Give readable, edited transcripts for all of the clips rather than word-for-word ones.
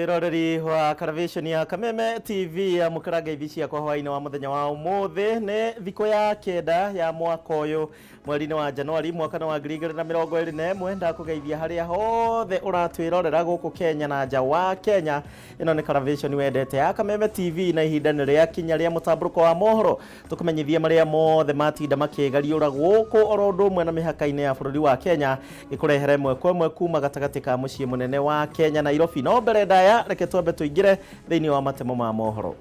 Mwiroreri wa Caravation ya Kameme TV ya mukaraga ithi ciakwa hwaini wa muthenya wa umuthi ni thiku ya kenda ya mwaka uyu mweri-inĩ wa Januari mwaka wa 2021. Ndakugeithia haria hothe uratwirorera guku Kenya na nja wa Kenya. Ino ni Caravation wendete ya Kameme TV na ihinda ni ria kinya ria mutamburuko wa mohoro tukumenyithie maria mothe matinda makigariura guku oro undu umwe na mihaka-inĩ ya bururi wa Kenya, gikurehere ĩmwe kwa ĩmwe kuma gatagatĩ ka muciĩ munene wa Kenya Nairobi. No mbere ndaya reke twambe tuingire thiini wa matemo ma mohoro.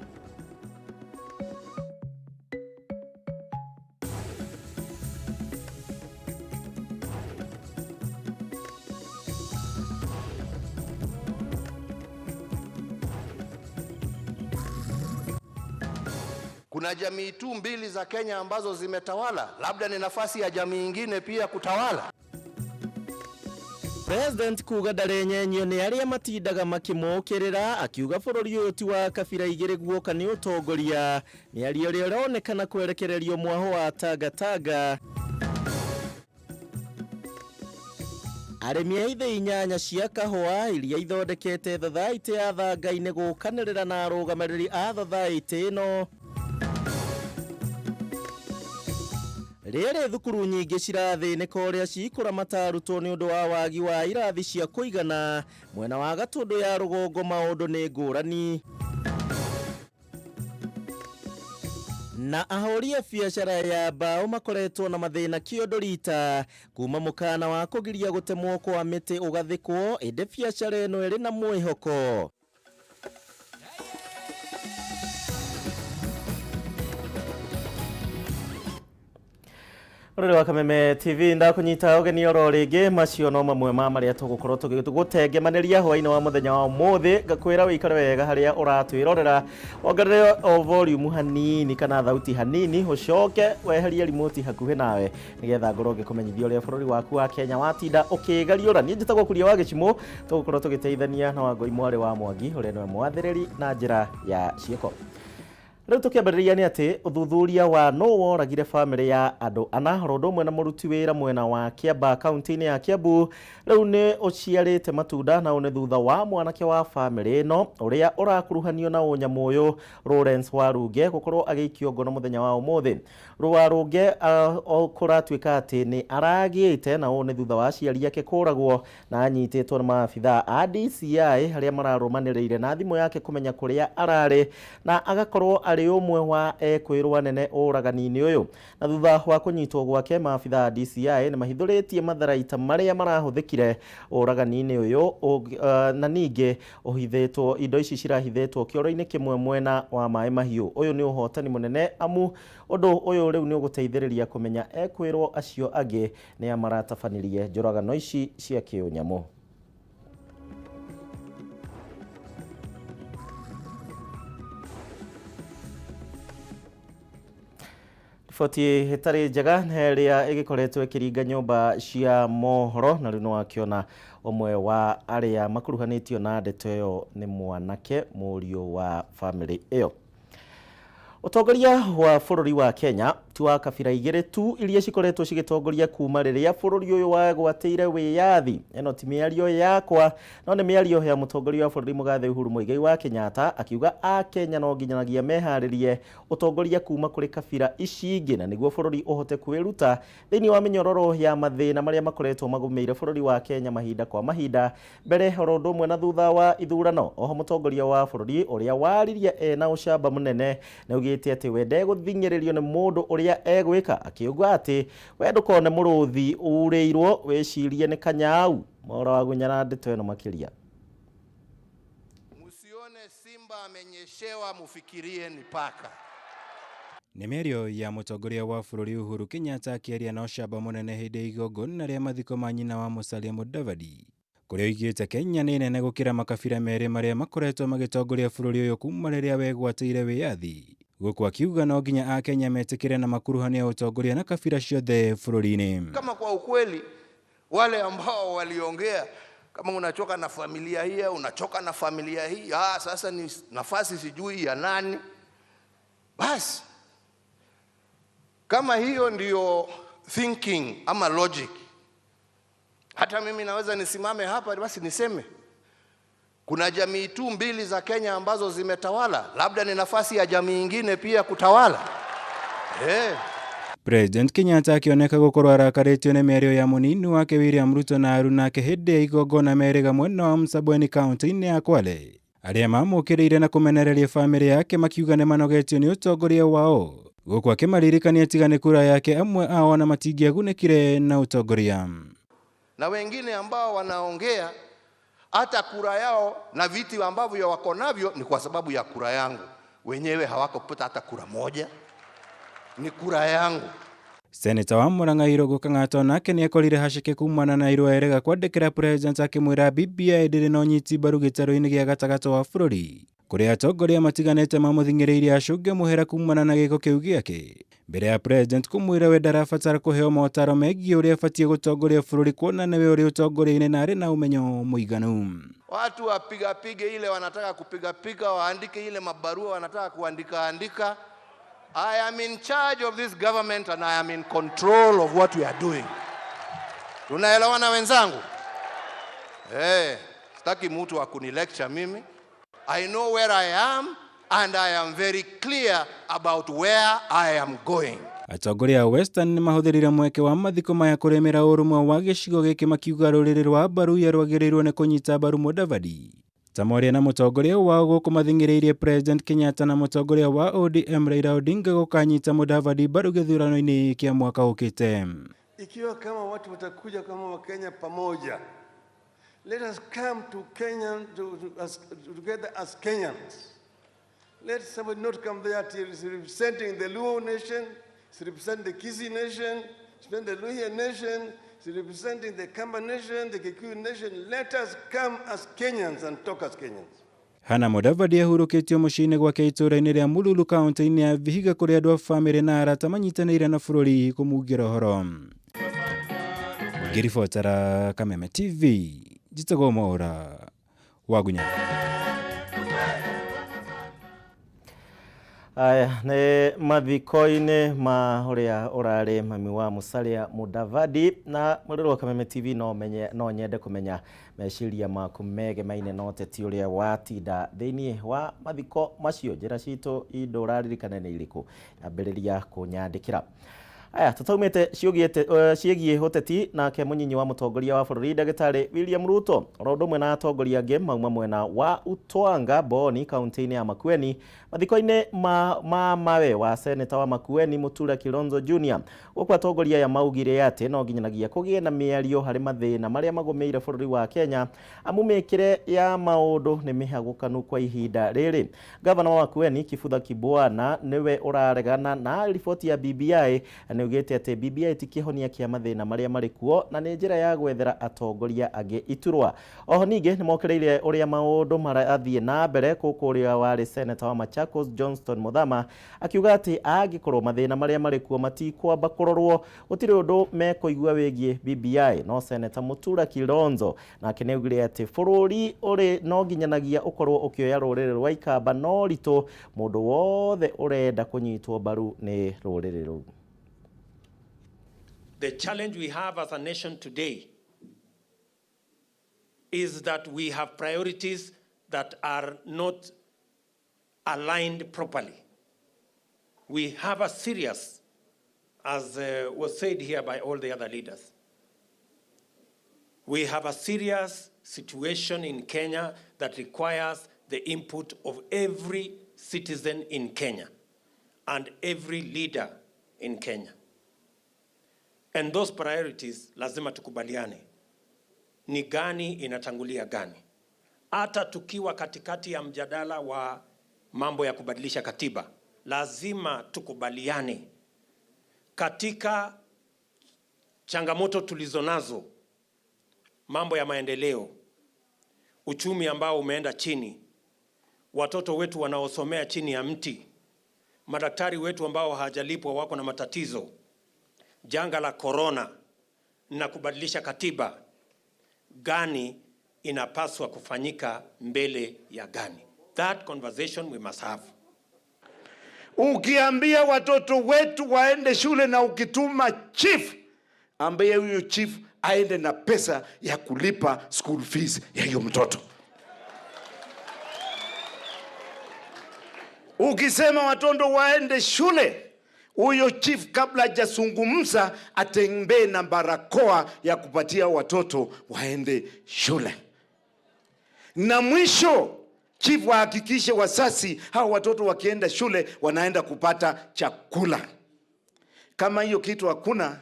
Kuna jamii tu mbili za Kenya ambazo zimetawala, labda ni nafasi ya jamii ingine pia kutawala. President kuga ndarenyenyio ni aria matindaga makimukirira, akiuga bururi uyu ti wa kabira igiri guoka ni utongoria. Mĩario ĩrĩa ĩronekana kwerekererio mwaho wa Tangatanga. Arĩmi a ithĩi inyanya cia kahũa iria ithondekete thathaitĩ ya Thangai-inĩ gũkanĩrĩra na arũgamĩrĩri a thathaitĩ ĩno. Rĩrĩ thukuru nyingĩ cirathĩnĩka ũrĩa cikũramata arutwo nĩ ũndũ wa wagi wa irathi cia kũigana. Mwena wa Gatũndũ ya rũgongo maũndũ nĩ ngũrani. Na ahũri a biacara ya mbaũ makoretwo na mathĩna kĩondo rita kuma mũkana wa kũgiria gũtemwo kwa mĩtĩ ũgathĩkwo, ĩndĩ biacara ĩno ĩrĩ na mwĩhoko. Rũrĩ wa Kameme TV ndakunyita ũgeni oro rĩngĩ. Macio no mamwe ma marĩa tũgũkorwo tũgĩgũtengemanĩria hwaĩ-inĩ wa mũthenya wa ũmũthĩ. Ngakwĩra wĩikare wega harĩa ũratwĩrorera, wongerere o volume hanini kana thauti hanini, ũcoke weherie remote hakuhĩ nawe nĩgetha ngorwo ngĩkũmenyithia ũrĩa bũrũri waku wa Kenya watinda ũkĩgariũra. Niĩ njĩtagwo Kuria wa Gĩcimũ, tũgũkorwo tũgĩteithania na Wangũi mwarĩ wa Mwangi ũrĩa nĩwe mwathĩrĩri na njĩra ya ciĩko. Rĩu tũkĩambĩrĩria nĩ atĩ ũthuthuria wa nũ woragire bamĩrĩ ya andũ ana oro ũndũ ũmwe na mũruti wĩra mwena wa Kiambaa kaunti-inĩ ya Kiambu rĩu nĩ ũciarĩte matunda, na ũũ nĩ thutha wa mwanake wa bamĩrĩ ĩno ũrĩa ũrakuruhanio na ũnyamũ ũyũ Lawrence Warunge gũkorwo agĩikio ngono mũthenya wa ũmũthĩ. Warunge kũratuĩka atĩ nĩ aragĩte, na ũũ nĩ thutha wa aciari ake kũragwo na anyitĩtwo nĩ maabithaa a DCI arĩa mararũmanĩrĩire na thimũ yake kũmenya kũrĩa ararĩ, na agakorwo arĩ ũmwe wa ekwĩrwo anene ũragani-inĩ ũyũ. Na thutha wa kũnyitwo gwake, maabithaa a DCI nĩ mahithũrĩtie matharaita marĩa marahũthĩkire ũragani-inĩ ũyũ, na ningĩ ũhithĩtwo indo ici cirahithĩtwo kĩoro-inĩ kĩmwe mwena wa Maĩ Mahiũ. Ũyũ nĩ ũhotani mũnene, amu ũndũ ũyũ rĩu nĩ ũgũteithĩrĩria kũmenya ekwĩrwo acio angĩ nĩa maratabanirie njũragano ici cia kĩũnyamũ. Riboti ĩtarĩ njega nĩ ĩrĩa ĩgĩkoretwo ĩkĩringa nyũmba cia mohoro, na rĩu nĩ wakĩona ũmwe wa arĩa makuruhanĩtio na ndeto ĩyo nĩ mwanake mũriũ wa bamĩrĩ ĩyo. Ũtongoria wa bũrũri wa Kenya ti wa kabira igĩrĩ tu iria cikoretwo cigĩtongoria kuma rĩrĩa bũrũri ũyũ wagwatĩire wĩyathi. Ĩno ti mĩario yakwa, no nĩ mĩario ya mũtongoria wa bũrũri mũgathe Uhuru Muigai wa Kenyatta, akiuga a Kenya no nginyagia meharĩrie ũtongoria kuma kũrĩ kabira ici ingĩ, na nĩguo bũrũri ũhote kwĩruta thĩinĩ wa mĩnyororo ya mathĩna marĩa makoretwo magũmĩire bũrũri wa Kenya mahinda kwa mahinda mbere oro ũndũ ũmwe na thutha wa ithurano. Oho mũtongoria wa bũrũri ũrĩa waririe ena ũcamba mũnene nĩ augĩte atĩ we ndegũthing'ĩrĩrio nĩ mũndũ ũrĩa egwĩka, akiuga atĩ we ndũkone mũrũthi urĩirwo wĩcirie nĩ kanyau. Mwaura wa Gunyara ndeto ĩno makĩria. Musione simba amenyeshewa mufikirie ni paka. Nĩ mĩario ya mũtongoria wa bũrũri Uhuru Kenyatta akĩaria na ũcamba mũnene hĩndĩ ya igongona rĩa mathiko ma nyina wa Musalia Mudavadi, kũrĩa oigĩte Kenya nĩ nene gũkĩra makabira merĩ marĩa makoretwo magĩtongoria bũrũri ũyũ kuma rĩrĩa wegwatĩire wĩyathi, gũkũ akiuga no nginya Akenya metĩkĩre na makuruhania ũtongoria na kabira ciothe bũrũri-inĩ. Kama kwa ukweli wale ambao waliongea kama unachoka na familia hii, unachoka na familia hii, sasa ni nafasi sijui ya nani. Basi kama hiyo ndiyo thinking ama logic, hata mimi naweza nisimame hapa basi niseme Kuna jamii tu mbili za Kenya ambazo zimetawala, labda ni nafasi ya jamii ingine pia kutawala. Hey. President Kenyatta akĩoneka gũkorwo arakarĩtio nĩ mĩario ya mũnini wake William Ruto na aruna ake hĩndĩ ya igongona merĩga mwena wa Msambweni kaunti-inĩ ya Kwale, arĩa mamũkĩrĩire na kũmenereria bamĩrĩ yake makiuga nĩ manogetio nĩ ũtongoria wao, gũkũ akĩmaririkania tiga nĩ kura yake amwe ao ona matingĩagunĩkire na ũtongoria. Na wengine ambao wanaongea hata kura yao na viti ambavyo wako navyo ni kwa sababu ya kura yangu, wenyewe hawakupata hata kura moja, ni kura yangu. Seneta wa Murang'a Irũngũ Kang'ata onake nĩekorire haceke kumana na irũa erega kwandĩkĩra President akĩmwĩra BBI ndĩrĩ na ũnyiti mbaru gĩtarũ-inĩ gĩa gatagatĩ wa bũrũri, kũrĩa atongoria matiganĩte mamũthing'ĩrĩirie acũnge mũhera kumana na gĩko kĩu gĩake, mbere ya President kũmwĩra we ndarabatara kũheo motaro megiĩ ũrĩa abatiĩ gũtongoria bũrũri kuona nĩwe ũrĩ ũtongoria-inĩ na arĩ na ũmenyo mũiganu. Watu wapigapige ile wanataka kupigapiga, waandike ile mabarua wanataka kuandika andika. I am in charge of this government and I am in control of what we are doing. Tunaelewana wenzangu? Sitaki mtu akunilecture mimi. I know where I am and I am very clear about where I am going. Atongoria a Western nĩ mahũthĩrire mweke wa mathiko maya kũrĩmĩra ũrũmwe wa gĩcigo gĩkĩ makiuga rũrĩrĩ rwa Baruya rwagĩrĩirwo nĩ kũnyita mbaru Mudavadi. Ta mwaria na mũtongoria wao gũkũ mathing'ĩrĩirie President Kenyatta na mũtongoria wa ODM Raila Odinga gũkanyita Mudavadi mbaru gĩthurano-inĩ kĩa mwaka ũkĩte. Ikiwa kama watu watakuja kama Wakenya pamoja, let us come to Kenya together as Kenyans. Let somebody not come there till he's representing the Luo nation, he's representing the Kisii nation, he's representing the Luhya nation, he's representing the Kamba nation, the Kikuyu nation. Let us come as Kenyans and talk as Kenyans. Hana Mudavadi ahurũkĩtio mũciĩ-inĩ gwake itũũra-inĩ rĩa Mululu kaunti-inĩ ya Vihiga kũrĩa andũ a bamĩrĩ na arata manyitanĩire na bũrũri kũmungĩra ũhoro. Ngĩribotera Kameme TV, njĩtagwo Mwaũra Wagunya. Aya nĩ mathiko-inĩ ma ũrĩa ũrarĩ mami wa Musalia Mudavadi na mwĩrori wa Kameme TV no menye no nyende kũmenya meciria maku megemaine na ũteti ũrĩa watinda thĩinĩ wa mathiko macio. Njĩra citũ indo ũraririkana nĩ irĩkũ? Ambĩrĩria kũnyandĩkĩra. Aya tutaumĩte ciĩgiĩ ũteti nake mũnyinyi wa mũtongoria wa bũrũri ndagĩtarĩ William Ruto oro ũndũ ũmwe na atongoria angĩ mauma mwena wa Utwanga Boni kaunti-inĩ ya Makueni mathiko-inĩ ma mawe wa seneta wa Makueni Mutura Kilonzo Jr. Gũkũ atongoria aya maugire atĩ no nginyanagia kũgĩe na mĩario harĩ mathĩna marĩa magũmĩire bũrũri wa Kenya amu mĩkĩre ya maũndũ nĩ mĩhagũkanu kwa ihinda rĩrĩ. Gavana wa Makueni Kibutha Kibwana nĩwe ũraregana na riboti ya BBI nĩ augĩte atĩ BBI ti kĩhonia kĩa mathĩna marĩa marĩ kuo na nĩ njĩra ya gwethera atongoria angĩ iturwa. Oho ningĩ nĩ mokereire ũrĩa maũndũ marathiĩ na mbere gũkũ ũrĩa warĩ seneta wa Machakos Johnston Muthama akiuga atĩ angĩkorwo mathĩna marĩa marĩ kuo matikwamba kũrorwo gũtirĩ ũndũ mekũigua wĩgiĩ BBI. No seneta Mutura Kilonzo nake nĩ augire atĩ bũrũri ũrĩ no nginyanagia ũkorwo ũkĩoya rũrĩrĩ rwa Ikamba no ritũ mũndũ wothe ũrenda kũnyitwo mbaru nĩ rũrĩrĩ rũu. The challenge we have as a nation today is that we have priorities that are not aligned properly. We have a serious, as was said here by all the other leaders, we have a serious situation in Kenya that requires the input of every citizen in Kenya and every leader in Kenya. And those priorities lazima tukubaliane ni gani inatangulia gani. Hata tukiwa katikati ya mjadala wa mambo ya kubadilisha katiba, lazima tukubaliane katika changamoto tulizonazo, mambo ya maendeleo, uchumi ambao umeenda chini, watoto wetu wanaosomea chini ya mti, madaktari wetu ambao hawajalipwa wako na matatizo, janga la corona na kubadilisha katiba, gani inapaswa kufanyika mbele ya gani? That conversation we must have. Ukiambia watoto wetu waende shule na ukituma chief, ambaye huyo chief aende na pesa ya kulipa school fees ya hiyo mtoto. Ukisema watoto waende shule, huyo chief kabla hajazungumza atembee na barakoa ya kupatia watoto waende shule. Na mwisho chief wahakikishe wazazi hao watoto wakienda shule wanaenda kupata chakula. Kama hiyo kitu hakuna,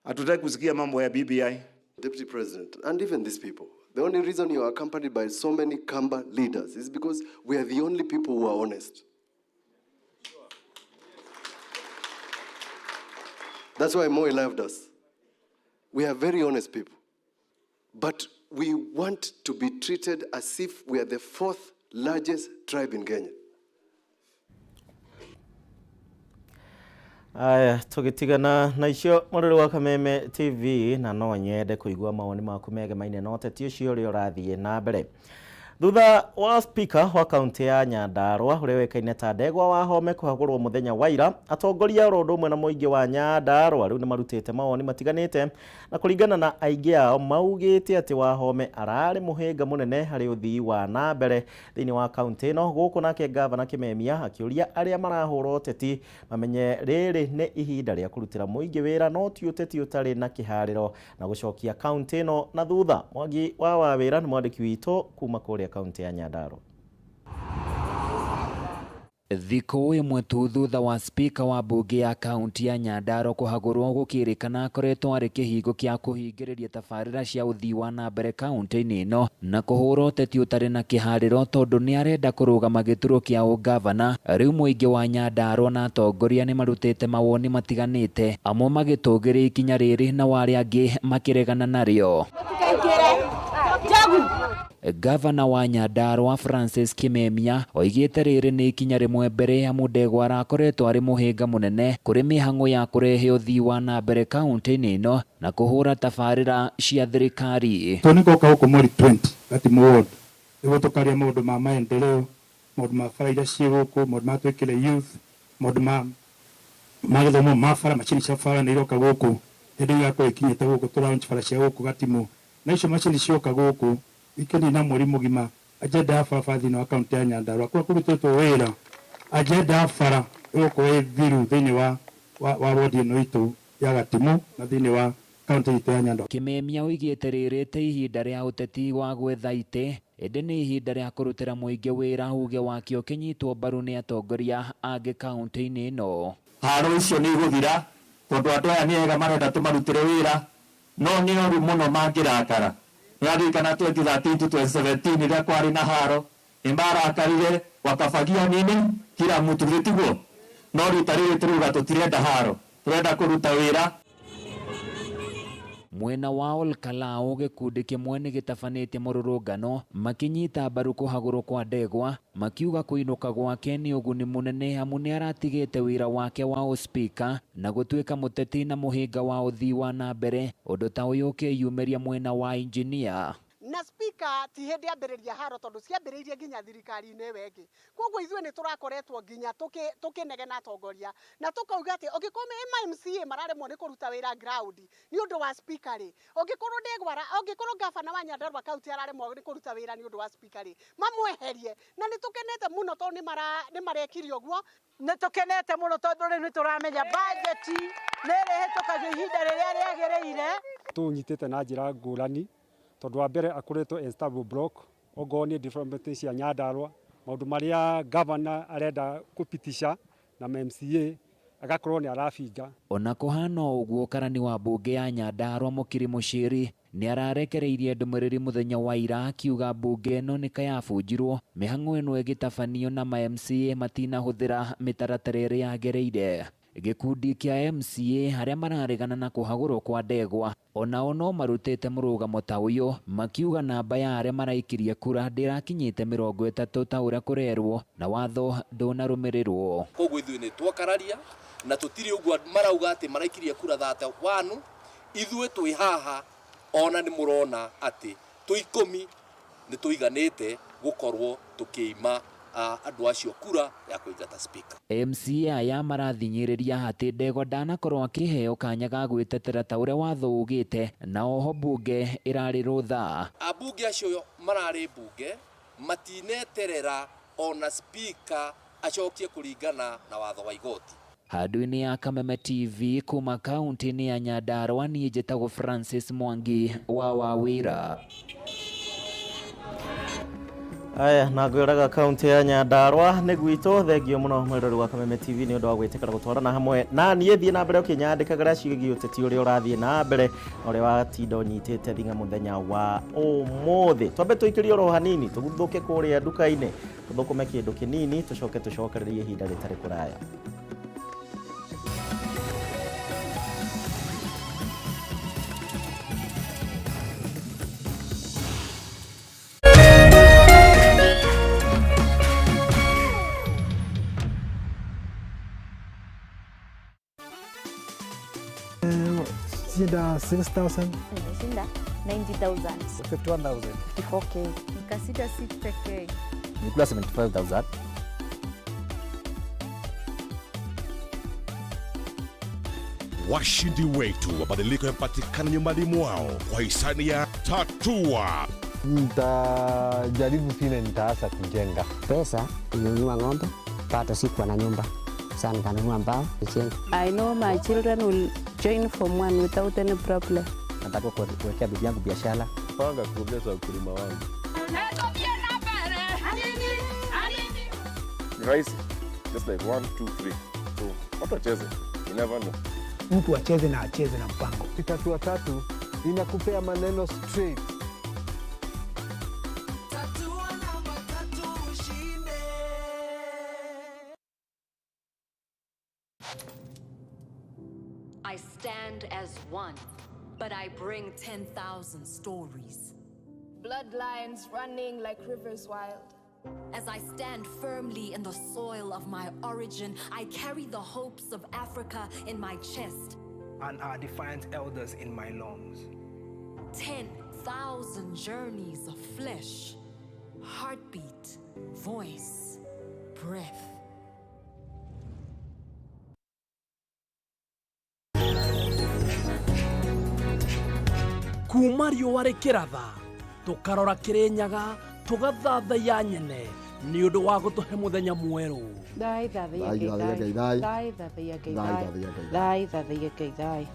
hatutaki kusikia mambo ya BBI. Deputy President, and even these people, the only reason you are accompanied by so many Kamba leaders is because we are the only people who are honest. That's why Moi loved us. We are very honest people. But we want to be treated as if we are the fourth largest tribe in Kenya. Aya, tũgĩtigana na icio mũrĩrĩ wa Kameme TV, na no nyende kũigua mawoni maku megemaine na ũteti ũcio ũrĩa ũrathiĩ na mbere. Thutha wa speaker wa kaunti ya Nyandarua ũrĩa ũĩkaine ta Ndegwa Wahome kũhagũrwo mũthenya wa ira, atongoria oro ũndũ ũmwe na mũingĩ wa Nyandarua rĩu nĩ marutĩte mawoni matiganĩte, na kũringana na aingĩ ao maugĩte atĩ Wahome ararĩ mũhĩnga mũnene harĩ ũthii wa na mbere thĩinĩ wa kaunti ĩno. Gũkũ nake gavana Kimemia akĩũria arĩa marahũra ũteti mamenye rĩrĩ nĩ ihinda rĩa kũrutĩra mũingĩ wĩra, no ti ũteti ũtarĩ na kĩharĩro na gũcokia kaunti ĩno na thutha. Mwangi wa Wawĩra nĩ mwandĩki witũ kuma kũrĩa kaunti ya Nyandarua. Thikũ ĩmwe tu thutha wa spika wa mbunge ya kaunti ya Nyandarua kũhagũrwo, gũkĩrĩkana akoretwo arĩ kĩhingo kĩa kũhingĩrĩria tabarĩra cia ũthii wa na mbere kaunti-inĩ ĩno na kũhũra ũteti ũtarĩ na kĩharĩro tondũ nĩ arenda kũrũgama gĩturwa kĩa ũgavana. Rĩu mũingĩ wa Nyandarua na atongoria nĩ marutĩte mawoni matiganĩte, amwe magĩtũgĩria ikinya rĩrĩ na arĩa angĩ makĩregana narĩo. Gavana wa Nyandarua Francis Kimemia oigĩte rĩrĩ nĩ ikinya rĩmwe mbere ya Ndegwa arakoretwo arĩ mũhĩnga mũnene kũrĩ mĩhang'o ya kũrehe ũthii wa na mbere kaunti-inĩ ĩno na kũhũra tabarĩra cia thirikari. Tondũ nĩngoka gũkũ mweri 20 Gatimu ward nĩguo tũkaria maũndũ ma maendeleo, maũndũ ma bara iria ciĩ gũkũ, maũndũ ma twĩkĩre youth, maũndũ ma gĩthomo ma bara, macini cia bara nĩ iroka gũkũ, hĩndĩ ĩyo igakorwo ikinyĩte gũkũ, tũ launch bara cia gũkũ Gatimu, na icio macini cioka gũkũ ikenina mweri mũgima agenda ya barabara thĩinĩ wa kaunti ya Nyandarua kũrĩa kũrutĩtwo wĩra, agenda ya bara ĩgũkorwo ĩ thiru thĩinĩ wa ward ĩno itũ ya Gatimu na thĩinĩ wa kaunti itũ ya Nyandarua. Kimemia oigĩte rĩrĩ ti ihinda rĩa ũteti wa gwetha itĩ, ĩndĩ nĩ ihinda rĩa kũrutĩra mũingĩ wĩra, uge wake ũkĩnyitwo mbaru nĩ atongoria angĩ kaunti-inĩ ĩno. Haro icio nĩ igũthira tondũ andũ aya nĩ ega marenda tũmarutĩre wĩra, no nĩ oru mũno mangĩrakara. Nĩraririkana 2013 to 2017 rĩrĩa kwarĩ na haro, nĩ marakarire wakabagia nini kila mtu, githĩ tiguo? No rita rĩrĩ tũrauga tũtirenda haro, tũrenda kũruta wĩra. Mwena wa Olkalau gĩkundi kĩmwe nĩ gĩtabanĩtie mũrũrũngano makĩnyita mbaru kũhagũrwo kwa Ndegwa, makiuga kũinũka gwake nĩ ũguni mũnene amu nĩ aratigĩte wĩra wake wa ũspika na gũtuĩka mũteti na mũhĩnga wa ũthii wa na mbere, ũndũ ta ũyũ ũkĩyumĩria mwena wa injinia. Na speaker ti hĩndĩ ambĩrĩria haro tondũ ciambĩrĩirie nginya thirikari-inĩ ĩyo ĩngĩ. Koguo ithuĩ nĩ tũrakoretwo nginya tũkĩnegena atongoria na tũkauga atĩ ũngĩkorwo ma MCA mararemwo nĩ kũruta wĩra ground nĩ ũndũ wa speaker rĩ, ũngĩkorwo Ndegwa, ũngĩkorwo gavana wa Nyandarua county araremwo nĩ kũruta wĩra nĩ ũndũ wa speaker rĩ, mamweherie. Na nĩ tũkenete mũno tondũ nĩ marekire ũguo. Nĩ tũkenete mũno tondũ rĩu nĩ tũramenya budget nĩ ĩrĩhĩtũkagio ihinda rĩrĩa rĩagĩrĩire. Tũnyitĩte na njĩra ngũrani tondũ wa mbere akoretwo e stable block, ongorwo nĩ development cia Nyandarua, maũndũ marĩa governor arenda kũpitisha na MCA agakorwo nĩ arabinga. Ona kũhana ũguo, karani wa mbunge ya Nyandarua Mũkiri Mũciri nĩ ararekereirie ndũmĩrĩri mũthenya wa ira akiuga mbunge ĩno nĩ kayabunjirwo mĩhang'o ĩno ĩgĩtabanio na ma MCA matinahũthĩra mĩtaratara ĩrĩa yagĩrĩire. Gĩkundi kĩa MCA arĩa mararegana na kũhagũrwo kwa Ndegwa onao no marutĩte mũrũgamo ta ũyũ, makiuga namba ya arĩa maraikirie kura ndĩrakinyĩte 30 ta ũrĩa kũrerwo na watho ndũnarũmĩrĩrwo. Koguo ithuĩ nĩ twakararia na tũtirĩ ũguo marauga atĩ maraikirie kura 31, ithuĩ twĩ haha ona nĩ mũrona atĩ twĩ 10 nĩ tũiganĩte gũkorwo tũkĩima andũ acio kura ya kũingata speaker. MCA aya marathinyĩrĩria atĩ Ndegwa ndanakorwo akĩheo kanya ga gwĩtetera ta ũrĩa watho ugĩte, na oho mbunge ĩrarĩ rũtha. Ambunge acio mararĩ mbunge matineterera ona speaker Acokie kũringana na watho wa igoti. Handũ-inĩ ya Kameme TV kuma kaunti-inĩ ya Nyandarua niĩ njĩtagwo Francis Mwangi wa Wawira. Aya na ngwĩraga kaunti ya Nyandarua nĩ gwitũ. Thengio mũno mwĩrori wa Kameme TV nĩ ũndũ wa gwĩtĩkĩra gũtwarana hamwe na niĩ. Thiĩ na mbere ũkĩnyandĩkagĩra ciĩgiĩ ũteti ũrĩa ũrathiĩ na mbere na ũrĩa watinda ũnyitĩte thing'a mũthenya wa ũmũthĩ. Twambe tũikĩrie oro hanini tũguthũke kũrĩa nduka-inĩ tũthũkũme kĩndũ kĩnini tũcoke tũcokererie ihinda rĩtarĩ kũraya. Shinda 6,000. Nimeshinda 90,000. 51,000. 54K. Nikashinda 60K. Nilikula 75,000. Washindi wetu, mabadiliko yamepatikana nyumbani mwao kwa hisani ya Tatua. Nitajaribu vile nitaanza kujenga. Pesa nilinunua ng'ombe, bado sikuwa na nyumba. Sasa nikanunua mbao nijenga. I know my children will join form one without any problem. Nataka kuwekea bibi yangu biashara. Panga kuongeza ukulima wangu. Ni rahisi, just like 1 2 3. So watu wacheze, you never know. Mtu acheze na acheze na mpango. Tatua tatu inakupea maneno straight. I stand as one, but I bring 10,000 stories. Bloodlines running like rivers wild. As I stand firmly in the soil of my origin, I carry the hopes of Africa in my chest. And our defiant elders in my lungs. 10,000 journeys of flesh, heartbeat, voice, breath. Kuma riũa rĩkĩratha tũkarora Kĩrĩnyaga tũgathathaiya nyene nĩ ũndũ wa gũtũhe mũthenya mwerũ.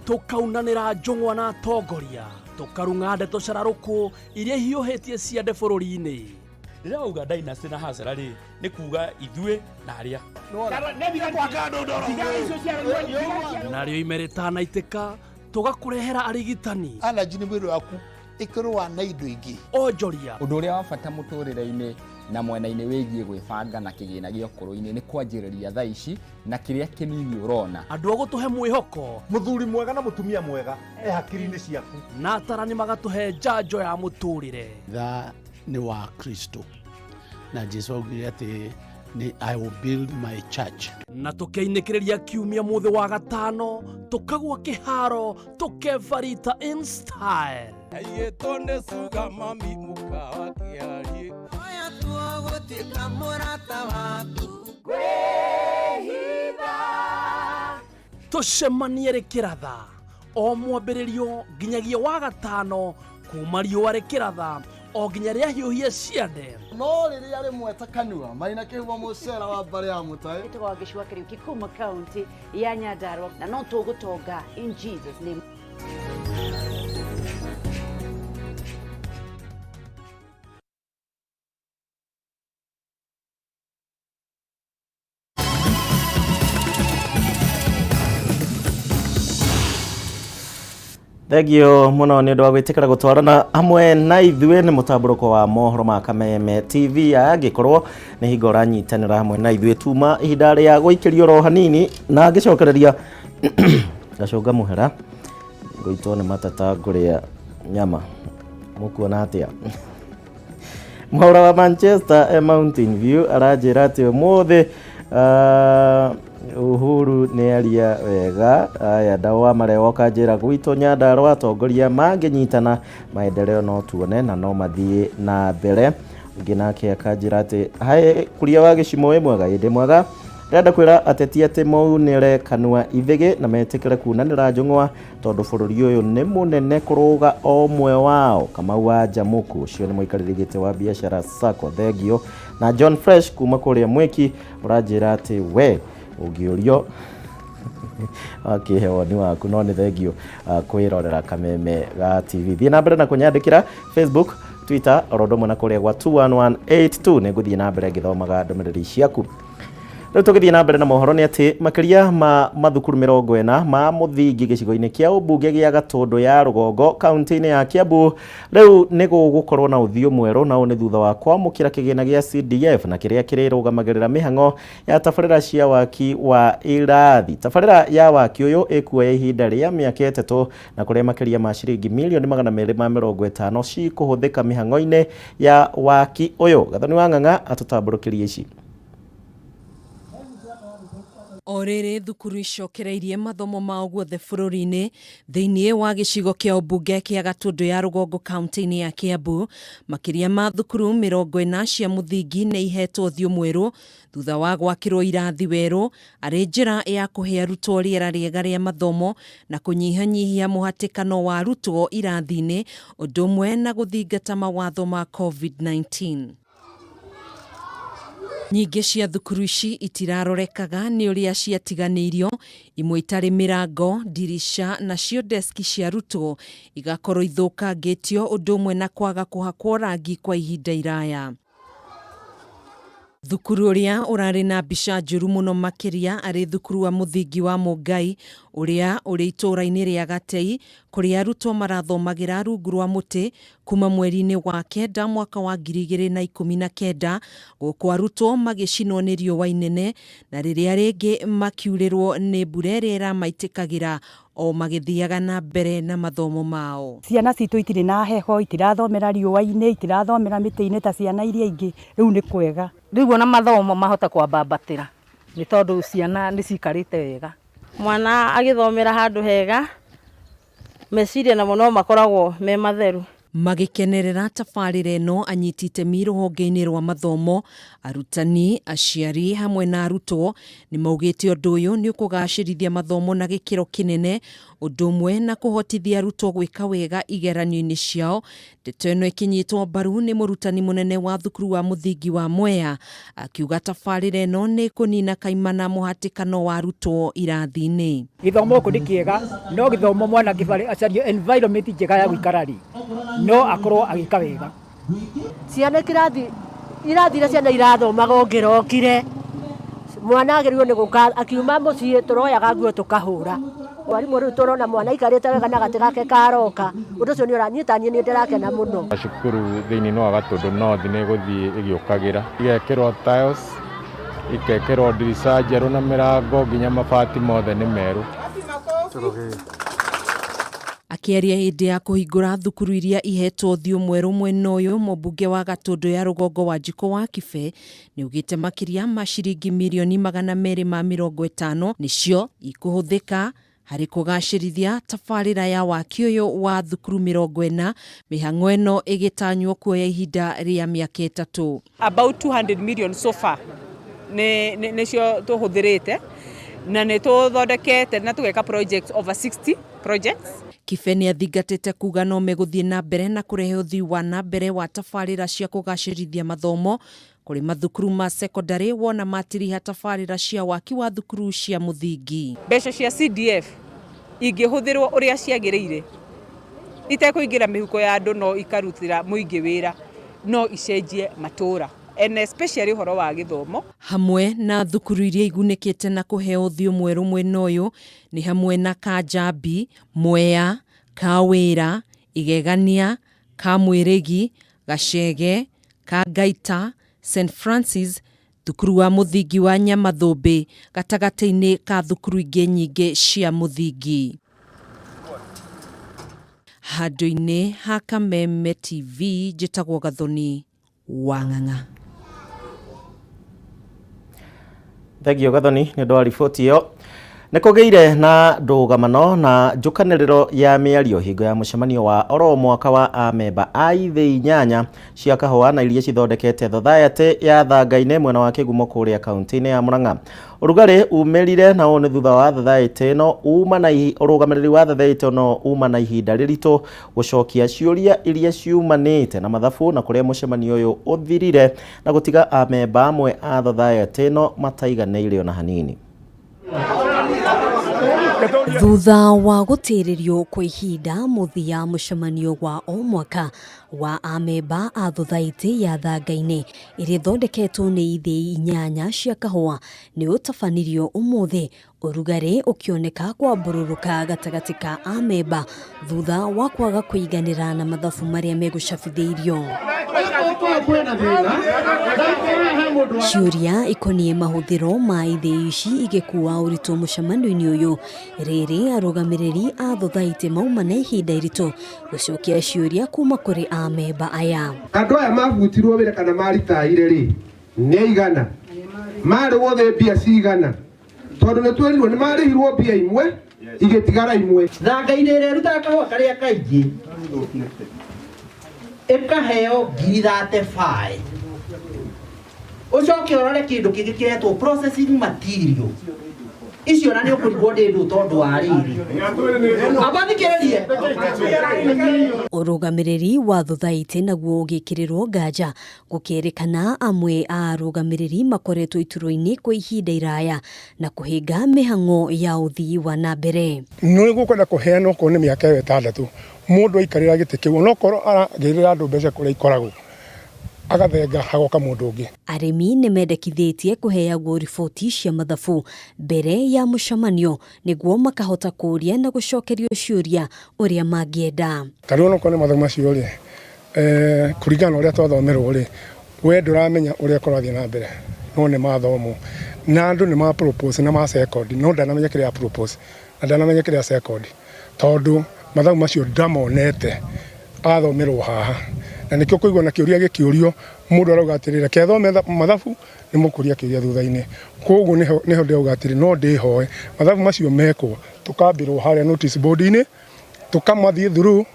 Tũkaunanĩra njũng'wa na atongoria tũkarung'a ndeto cararũkũ iria ihiũhĩtie ciande bũrũri-inĩ. Rĩrĩa wauga dynasty na hasara rĩ, nĩ kuga ithuĩ na arĩa Narĩo ime rĩtanaitĩka tũgakũrehera arigitani. Allergy nĩ mwĩrĩ waku ĩkĩrũa na indo ingĩ. Onjoria. Ũndũ ũrĩa wa bata mũtũrĩre-inĩ na mwena-inĩ wĩgiĩ gwĩbanga na kĩgĩna gĩa ũkũrũ-inĩ nĩ kwanjĩrĩria thaa ici na kĩrĩa kĩnini ũrona. Andũ a gũtũhe mwĩhoko. Mũthuri mwega na mũtumia mwega e hakiri-inĩ ciaku. Na atarani magatũhe njanjo ya mũtũrĩre. Tha nĩ wa Kristo na Jesu augire atĩ nĩ I will build my church. Na tũkeinĩkĩrĩria kiumia mũthĩ wa gatano tũkagwa kĩharo tũkebarita in style. Aigĩtwo nĩ cuga mami mũkawa kĩarie. Oya tua gũtuĩka mũrata waku. Tũcemanie rĩkĩratha o mwambĩrĩrio nginyagia wa gatano kuma riũa rĩkĩratha o nginya rĩahiũhie ciande. No rĩrĩa rĩmwe ta kanua maina kĩhumo mũcera wa mbarĩ ya mũtaĩ. Njĩtagwo Wangeci wa Kariuki kuma kaunti ya Nyandarua na no tũgũtonga in Jesus name. Thengio muno nĩ ũndũ wa gwĩtĩkĩra gũtwarana hamwe na ithuĩ. Nĩ mũtambũrũko wa mohoro ma Kameme TV. Angĩkorwo nĩ hingo ũranyitanĩra hamwe na ithuĩ tuma ihinda rĩa gũikĩrio oro hanini na ngĩcokereria ngacũnga mũhera ngũitwo nĩ matata ngũrĩa nyama mũkuona atĩa. Mwaura wa Manchester e Mountain View aranjĩra atĩ ũmũthĩ Uhuru nĩ aria wega. Aya ndawa marewa kanjĩra gwitũ Nyandarua atongoria mangĩnyitana maendeleo no tuone na no mathiĩ na mbere. Ũngĩ nake akanjĩra atĩ hae kuria wa gĩcimo wĩ mwega ĩndĩ mwega. Ndĩrenda kwĩra ateti atĩ maunĩre kanua ithĩgĩ na metĩkĩre kunanĩra njũng'wa tondũ bũrũri ũyũ nĩ mũnene kũrũga o ũmwe wao. Kamau wa Njamuku ũcio nĩ mũikarĩri gĩtĩ wa biacara Sacco, thengio. Na John Fresh kuma kũrĩa Mwĩki ũranjĩra atĩ we ũngĩũrio wakĩhe woni waku, no nĩ thengio kwĩrorera Kameme ga TV. Thiĩ na mbere na kũnyandĩkĩra Facebook, Twitter oro ũndũ ũmwe na kũrĩa gwa 21182, nĩ ngũthiĩ na mbere ngĩthomaga ndũmĩrĩri ciaku. Rĩu tũgĩthiĩ na mbere na mohoro nĩ atĩ makĩria ma mathukuru 40 ma mũthingi gĩcigo-inĩ kĩa ũmbunge gĩa Gatũndũ ya Rũgongo kaunti-inĩ ya Kiambu rĩu nĩ gũgũkorwo na ũthiũ mwerũ, na ũũ nĩ thutha wa kwamũkĩra kĩgĩna gĩa CDF na kĩrĩa kĩrĩrũgamagĩrĩra mĩhang'o ya tabarĩra cia waki wa irathi. Tabarĩra ya waki ũyũ ĩkuoya ihinda rĩa mĩaka 3 na kũrĩa makĩria ma ciringi mirioni 250 cikũhũthĩka mĩhang'o-inĩ ya waki ũyũ. Gathoni wa Ng'ang'a atũtambũrũkĩrie ici. O rĩrĩ thukuru icokereirie mathomo mao guothe bũrũri-inĩ thĩinĩ wa gĩcigo kĩa ũmbunge kĩa Gatũndũ ya Rũgongo kaunti-inĩ ya Kiambu, makĩria ma thukuru 40 cia mũthingi nĩ ihetwo ũthiũ mwerũ thutha wa gwakĩrwo irathi werũ arĩ njĩra ya kũhe arutwo rĩera rĩega rĩa mathomo na kũnyihanyihia mũhatĩkano wa arutwo irathi-inĩ, ũndũ ũmwe na gũthingata mawatho ma COVID-19. Nyingĩ cia thukuru ici itirarorekaga nĩ ũrĩa ciatiganĩirio, imwe itarĩ mĩrango, ndirica nacio deski cia arutwo igakorwo ithũkangĩtio, ũndũ ũmwe na kwaga kũhakwo rangi kwa ihinda iraya. Thukuru ũrĩa ũrarĩ na mbica njũru mũno makĩria arĩ thukuru wa mũthingi wa Mũngai ũrĩa ũrĩ itũũra-inĩ rĩa Gatei, kũrĩa arutwo marathomagĩra rungu rwa mũtĩ kuma mweri-inĩ wa 9 mwaka wa 2019, gũkũ arutwo magĩcinwo nĩ riũa inene na rĩrĩa rĩngĩ makiurĩrwo nĩ mbura ĩrĩa ĩramaitĩkagĩra o magĩthiaga na mbere na mathomo mao. Ciana citũ itirĩ na heho, itirathomera riũa-inĩ, itirathomera mĩtĩ-inĩ ta ciana iria ingĩ, rĩu nĩ kwega. Rĩu ona mathomo mahota kwambambatĩra nĩ tondũ ciana nĩ cikarĩte wega. Mwana agĩthomera handũ hega, meciria namo no makoragwo me matheru. Magĩkenerera tabarĩra ĩno anyiti itemi rũhonge-inĩ rwa mathomo, arutani, aciari hamwe na arutwo nĩ maugĩte ũndũ ũyũ nĩ ũkũgacĩrithia mathomo na gĩkĩro kĩnene, ũndũ ũmwe na kũhotithia arutwo gwĩka wega igeranio-inĩ ciao. Ndeto ĩno ĩkĩnyitwo mbaru nĩ mũrutani mũnene wa thukuru wa mũthingi wa Mwea, akiuga tabarĩra ĩno nĩ kũnina kaimana mũhatĩkano wa arutwo irathi-inĩ. Gĩthomo gũkũ nĩ kĩega, no gĩthomo mwana angĩbarĩ acarie environment njega ya gũikara rĩ, no akorwo agĩka wega. Ciana kĩrathi irathi iria ciana irathomaga ũngĩrokire, mwana agĩrĩirwo nĩ gũka akiuma mũciĩ tũroyaga nguo tũkahũra. Mwarimũ rĩu tũrona mwana aikarĩte wega na gatĩ gake karoka, ũndũ ũcio nĩ ũranyita niĩ nĩ ndĩrakena mũno. Cukuru thĩinĩ wa Gatũndũ North nĩ ĩgũthiĩ ĩgĩũkagĩra, igekĩrwo tiles, ikekĩrwo ndirica njerũ na mĩrango nginya mabati mothe nĩ merũ. Akĩaria hĩndĩ ya kũhingũra thukuru iria ihetwo ũthiũ mwerũ mwena ũyũ, mũmbunge wa Gatũndũ ya Rũgongo Wanjikũ wa Kibe nĩaugĩte makĩria ma ciringi mirioni 250 nĩcio ikũhũthĩka harĩ kũgacĩrithia tabarĩra ya waki ũyũ wa thukuru 40, mĩhang'o ĩno ĩgĩtanywo kuoya ihinda rĩa mĩaka 3. About 200 million so far nĩcio tũhũthĩrĩte na nĩ tũthondekete na tũgeka projects over 60 projects. Kibe nĩ athingatĩte kuga no megũthiĩ na mbere na kũrehe ũthii wa na mbere wa tabarĩra cia kũgacĩrithia mathomo kũrĩ mathukuru ma secondary wona matiriha tabarĩra cia waki wa thukuru cia mũthingi. Mbeca cia CDF ingĩhũthĩrwo ũrĩa ciagĩrĩire itekũingĩra mĩhuko ya andũ no ikarutĩra mũingĩ wĩra, no icenjie matũra and especially ũhoro wa gĩthomo. Hamwe na thukuru iria igunĩkĩte na kũheo ũthiũ mwerũ mwena ũyũ nĩ hamwe na Kanjambi, Mwea, Kawĩra, Igegania, Kamwĩrĩgi, Gacege, Kangaita, St Francis, thukuru wa mũthingi wa Nyamathũmbĩ gatagatĩ-inĩ ka thukuru ingĩ nyingĩ cia mũthingi. Handũ-inĩ ha Kameme TV njĩtagwo Gathoni wa Ng'ang'a. Thengio Gathoni nĩ ũndũ wa riboti ĩyo. Nĩ kũgĩire na ndũgamano na njũkanĩrĩro ya mĩario hingo ya mũcemanio wa oro mwaka wa amemba a ithĩ inyanya cia kahũa na iria cithondekete thothaitĩ ya Thangainĩ mwena wa Kĩgumo kũrĩa kaunti-inĩ ya Murang'a. Ũrugarĩ umĩrire na ũũ nĩ thutha wa thothaitĩ ĩno uma na ũrũgamĩrĩri wa thothaitĩ ĩno uma na ihinda rĩritũ gũcokia ciũria iria ciumanĩte na mathabu na kũrĩa mũcemanio ũyũ ũthirire na gũtiga amemba amwe a thothaitĩ ĩno mataiganĩire ona hanini. Thutha wa gũtĩrĩrio kwa ihinda mũthia mũcemanio wa o mwaka wa amemba a thothaitĩ ya Thangainĩ ĩrĩa ĩthondeketwo nĩ ithĩi inyanya cia kahũa nĩ ũtabanirio ũmũthĩ, ũrugarĩ ũkĩoneka kwambũrũrũka gatagatĩ ka amemba thutha wa kwaga kũiganĩra na mathabu marĩa megũcabithĩirio. Ciũria ikoniĩ mahũthĩro ma ithĩi ici igĩkua ũritũ mũcemanio-inĩ ũyũ, rĩrĩ arũgamĩrĩri a thothaitĩ mauma na ihinda iritũ gũcokia ciũria kuma kũrĩ amemba aya. Andũ aya mabutirwo wĩra kana maritaire rĩ nĩ aigana, marĩ wothe mbia cigana, tondũ nĩ twerirwo nĩ marĩhirwo mbia imwe igĩtigara imwe. Thangainĩ ĩrĩa ĩrutaga kahũa karĩa kaingĩ ĩkaheo 35,000, ũcoke ũrore kĩndũ kĩngĩ kĩretwo processing material icio na nĩ ũkũrigwo ndĩ ndũ tondũ wa rĩrĩ amba thikĩrĩrie. Ũrũgamĩrĩri wa thothaitĩ naguo ũgĩkĩrĩrwo nganja gũkĩrĩkana amwe a arũgamĩrĩri makoretwo iturwa-inĩ kwa ihinda iraya na kũhĩnga mĩhang'o ya ũthii wa na mbere. Nĩ gũkwenda kũheanwo okorwo nĩ mĩaka ĩyo ĩtandatũ mũndũ aikarĩra gĩtĩ kĩu onokorwo aragĩrĩra andũ mbeca kũrĩa ikoragwo agathenga hagoka mũndũ ũngĩ. Arĩmi nĩ mendekithĩtie kũheagwo riboti cia mathabu mbere ya mũcemanio nĩguo makahota kũũria na gũcokerio ciũria ũrĩa mangĩenda. Ta rĩu onokorwo nĩ mathabu macio rĩ, kũringana na ũrĩa twathomerwo rĩ, we ndũramenya ũrĩa kũrathiĩ na mbere no nĩ mathomwo na andũ nĩ ma propose na ma second no ndanamenya kĩrĩa propose na ndanamenya kĩrĩa second tondũ mathabu macio ndamonete athomerwo haha na nĩkĩo kũigua na kĩũria gĩkĩũrio mũndũ arauga atĩrĩrĩ reke thome mathabu nĩ mũkũria kĩũria thutha-inĩ. Koguo nĩho ndĩrauga atĩrĩ no ndĩhoe mathabu macio mekwo tũkambĩrwo harĩa notice board-inĩ tũkamathiĩ through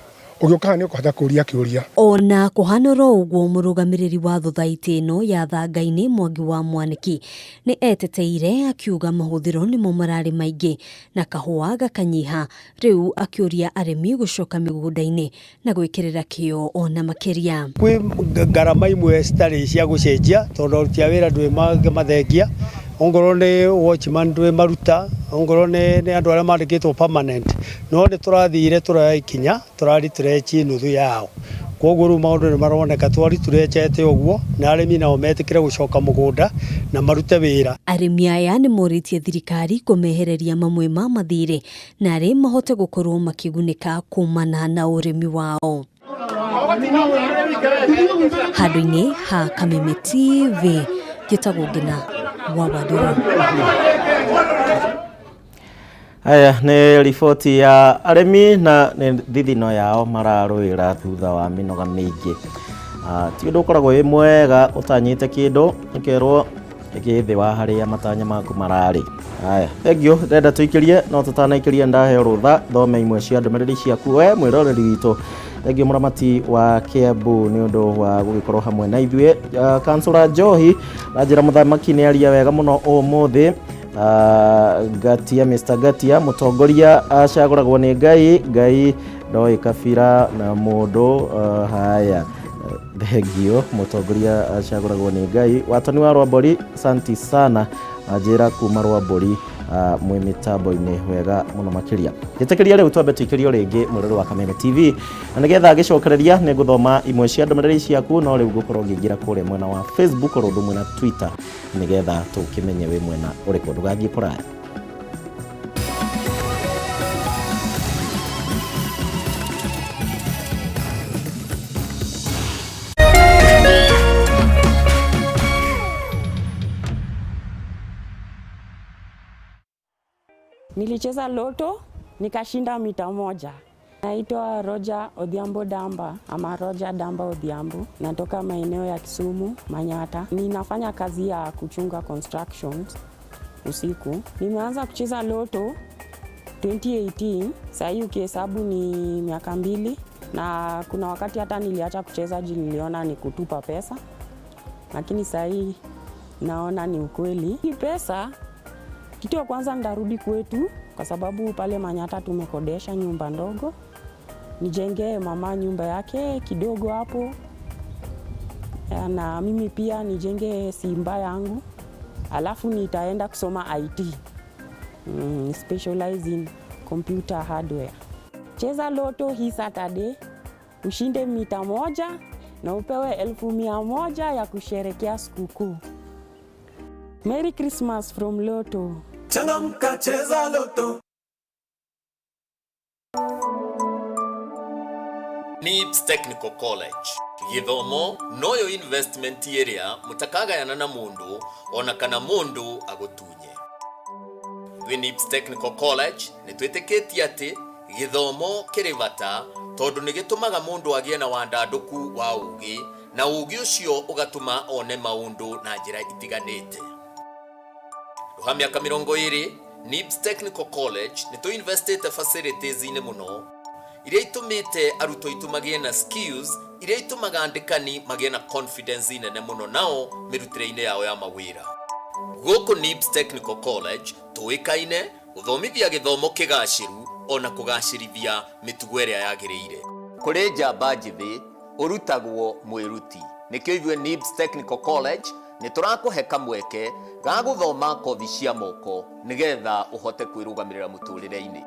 ũgĩũka haha nĩ ũkũhota kũria kĩũria. Ona kũhana oro ũguo mũrũgamĩrĩri wa thothaitĩ ĩno ya Thangainĩ Mwangi wa Mwaniki nĩ eteteire akiuga mahũthĩro nĩmo mararĩ maingĩ na kahũa gakanyiha, rĩu akĩũria arĩmi gũcoka mĩgũnda-inĩ na gwĩkĩrĩra kĩo ona makĩria. Kwĩ ngarama imwe citarĩ cia gũcenjia tondũ aruti a wĩra ndwĩ mathengia, ongorwo nĩ watchman ndwĩ maruta, ongorwo nĩ andũ arĩa mandĩkĩtwo permanent, no nĩ tũrathire tũroya ikinya tũraritũrechi nuthu yao. Koguo rĩu maũndũ nĩ maroneka twaritũrechete ũguo na arĩmi nao metĩkĩre gũcoka mũgũnda na marute wĩra. Arĩmi aya nĩ morĩtie thirikari kũmehereria mamwe ma mathirĩ na arĩ mahote gũkorwo makĩgunĩka kumana na ũrĩmi wao. Handũ-inĩ ha Kameme TV njĩtagwo Ngina wa Wandũrũ. Aya nĩ riboti ya arĩmi na nĩ thithino yao mararũĩra thutha wa mĩnoga mĩingĩ. Ti ũndũ ũkoragwo wĩ mwega ũtanyĩte kĩndũ ũkerwo gĩ thĩ wa harĩa matanya maku mararĩ. Aya, thengiũ, ndĩrenda tũikĩrie no tũtanaikĩria ndaheo rũtha thome imwe cia ndũmĩrĩri ciaku we mwĩroreri witũ. Thengiũ mũramati wa Kiambu nĩ ũndũ wa gũgĩkorwo hamwe na ithuĩ. Kansũra Njohi na njĩra mũthamaki nĩ aria wega mũno ũmũthĩ. Ngatia, Mr. Ngatia, mũtongoria acagũragwo nĩ Ngai, Ngai ndoĩ kabira na mũndũ. Haya, thengiũ, mũtongoria acagũragwo nĩ Ngai. Watoni wa Rwambori, santi sana, njĩra kuma Rwambori mwĩ mĩtambo-inĩ wega mũno makĩria. Njĩtĩkĩria rĩu twambe tũikĩrio rĩngĩ mwĩrore wa Kameme TV na nĩgetha ngĩcokereria nĩ ngũthoma imwe cia ndũmĩrĩri ciaku, no rĩu ngũkorwo ngĩingĩra kũrĩa mwena wa Facebook oro ũndũ ũmwe na Twitter nĩgetha tũkĩmenye wĩ mwena ũrĩkũ. Ndũgathiĩ kũraya. Nilicheza loto nikashinda mita moja. Naitwa Roger Odhiambo Damba ama Roger Damba Odhiambo. Natoka maeneo ya Kisumu, Manyata. Ninafanya kazi ya kuchunga constructions. usiku. Nimeanza kucheza loto 2018, saa hii ukihesabu ni miaka 2, na kuna wakati hata niliacha kucheza juu niliona ni kutupa pesa, lakini saa hii naona ni ukweli. Hii pesa, kitu ya kwanza ndarudi kwetu, kwa sababu pale Manyata tumekodesha nyumba ndogo, nijengee mama nyumba yake kidogo hapo, na mimi pia nijenge simba yangu, alafu nitaenda kusoma IT, specialize in computer hardware. Cheza loto hii Saturday, ushinde mita 1 na upewe 100,000 ya kusherekea sikukuu. Merry Christmas from Lotto. Changamka, cheza Lotto. NIBS Technical College githomo noyo investment ĩrĩa mũtakagayana na mũndũ ona kana mũndũ agũtunye. Twĩ NIBS Technical College nĩ twĩtĩkĩtie atĩ gĩthomo kĩrĩ bata tondũ nĩ gĩtũmaga mũndũ agĩe na wandandũku wa ũgĩ, na ũgĩ ũcio ũgatũma one maũndũ na njĩra itiganĩte. Rũha mĩaka 20, NIBS Technical College nĩ tũinvestĩte facilities-inĩ mũno iria itũmĩte arutwo aitũ magĩe na skills iria itũmaga andĩkani magĩe na confidence nene mũno nao mĩrutĩre-inĩ yao ya mawĩra. Gũkũ NIBS Technical College tũĩkaine gũthomithia gĩthomo kĩgacĩru ona kũgacĩrithia mĩtugo ĩrĩa yagĩrĩire. Kũrĩ njamba njĩthĩ ũrutagwo mwĩruti, nĩkĩo ithuĩ NIBS Technical College nĩ tũrakũhe kamweke ga gũthoma kothi cia moko nĩgetha ũhote kwĩrũgamĩrĩra mũtũrĩre-inĩ.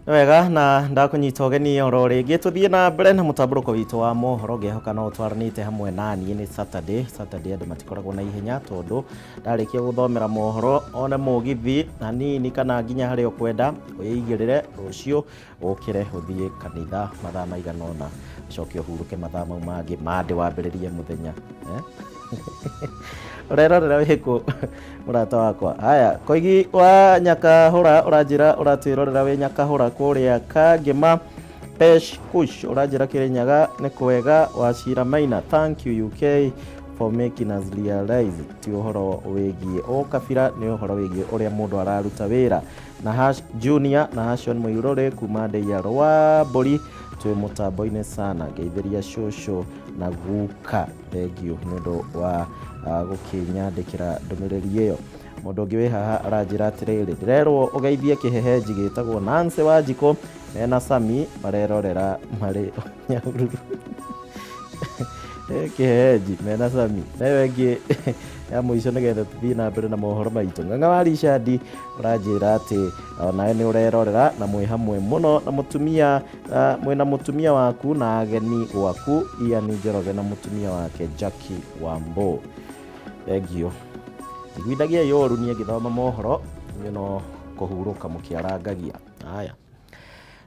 Wega na ndakunyita ũgeni oro rĩngĩ tũthiĩ na mbere na mũtambũrũko witũ wa mohoro ngĩhoka no ũtwaranĩte hamwe na niĩ. Nĩ Saturday, Saturday andũ matikoragwo na ihenya tondũ ndarĩkia gũthomera mohoro one mũgithi hanini kana nginya harĩa ũkwenda wĩigĩrĩre, rũciũ ũkĩre ũthiĩ kanitha mathaa maigana ũna, ũcoke ũhurũke mathaa mau mangĩ mandĩ wambĩrĩrie mũthenya. Ũrerorera wĩkũ mũrata wakwa? Haya, Koigi wa Nyakahũra ũranjĩra ũratwĩrorera wĩ Nyakahũra kũrĩa Kangĩma. Pesh Kush ũranjĩra Kĩrĩnyaga nĩ kwega. Wacira Maina, thank you UK for making us realize ti ũhoro wĩgiĩ ũkabira, nĩ ũhoro wĩgiĩ ũrĩa mũndũ araruta wĩra. Na Hash Junior na Hashon Mũirũrĩ kuma Ndeia rwa Mbũri twĩ mũtambo-inĩ sana, ngeithĩria cũcũ na guka, thengiũ nĩ ũndũ wa gũkĩnyandĩkĩra ndũmĩrĩri ĩyo. Mũndũ ũngĩ wĩ haha aranjĩra atĩrĩrĩ, ndĩrerwo ũgeithie kĩhehenji gĩtagwo Nancy Wanjikũ mena Sami marerorera marĩ Nyahururu. Kĩhehenji mena Sami. Na ĩyo ĩngĩ ya mũico nĩgetha tũthiĩ na mbere na mohoro maitũ. Ng'ang'a wa Richard ũranjĩra atĩ onawe nĩ ũrerorera na mwĩ hamwe mũno na mũtumia, mwĩna mũtumia waku na ageni gwaku Ian Njoroge na mũtumia wake Jackie Wambo. Thengiũ. Njiguithagia yũru niĩ ngĩthoma mohoro, inyuĩ no kũhurũka mũkĩarangagia. Haya,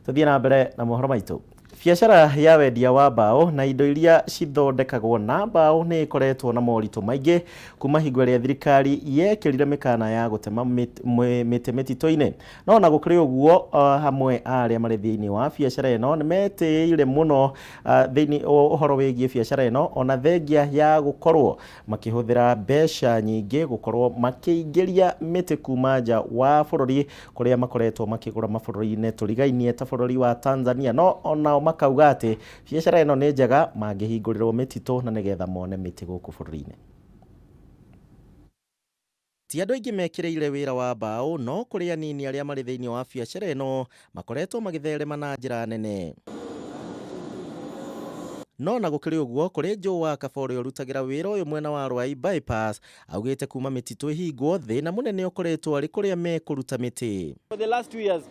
tũthiĩ na mbere na mohoro maitũ. Biacara ya wendia wa mbaũ na indo iria cithondekagwo na mbaũ nĩ ĩkoretwo na moritũ maingĩ kuma hingo ĩrĩa thirikari yekĩrire mĩkana ya gũtema mĩtĩ mĩtitũ-inĩ. No ona gũkĩrĩ ũguo, hamwe a arĩa marĩ thĩinĩ wa biacara ĩno nĩ metĩĩire mũno thĩinĩ ũhoro wĩgiĩ biacara ĩno, ona thengia ya gũkorwo makĩhũthĩra mbeca nyingĩ gũkorwo makĩingĩria mĩtĩ kuma nja wa bũrũri kũrĩa makoretwo makĩgũra mabũrũri-inĩ tũrigainie ta bũrũri wa Tanzania. No onao makauga atĩ biacara ĩno nĩ njega mangĩhingũrĩrwo mĩtitũ na nĩgetha mone mĩtĩ gũkũ bũrũri-inĩ. Ti andũ aingĩ mekĩrĩire wĩra wa mbaũ, no kũrĩ anini arĩa marĩ thĩinĩ wa biacara ĩno makoretwo magĩtherema na njĩra nene. No na gũkĩrĩ ũguo, kũrĩ Joe wa Kaba ũrĩa ũrutagĩra wĩra ũyũ mwena wa Ruai Bypass, augĩte kuma mĩtitũ ĩhingwo, thĩna mũnene ũkoretwo arĩ kũrĩa mekũruta mĩtĩ. For the last 2 years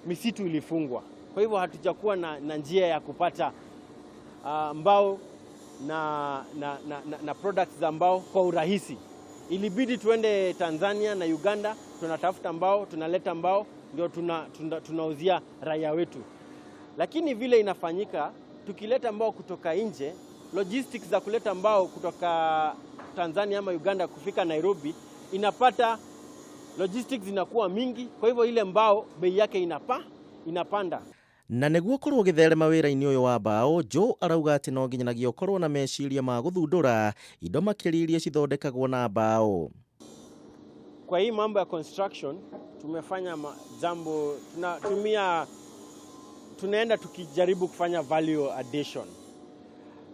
misitu ilifungwa, kwa hivyo hatujakuwa na njia ya kupata mbao na products za mbao kwa urahisi. Ilibidi tuende Tanzania na Uganda, tunatafuta mbao, tunaleta mbao ndio tunauzia raia wetu. Lakini vile inafanyika, tukileta mbao kutoka nje, logistics za kuleta mbao kutoka Tanzania ama Uganda kufika Nairobi inapata logistics zinakuwa mingi, kwa hivyo ile mbao bei yake inapanda. Na nĩguo ũkorwo ũgĩtherema wĩra-inĩ ũyũ wa mbaũ, Joe arauga atĩ no nginyagia ũkorwo na meciria ma gũthundũra indo makĩria iria cithondekagwo na mbaũ. Kwa hii mambo ya construction tumefanya jambo tunatumia, tunaenda tukijaribu kufanya value addition.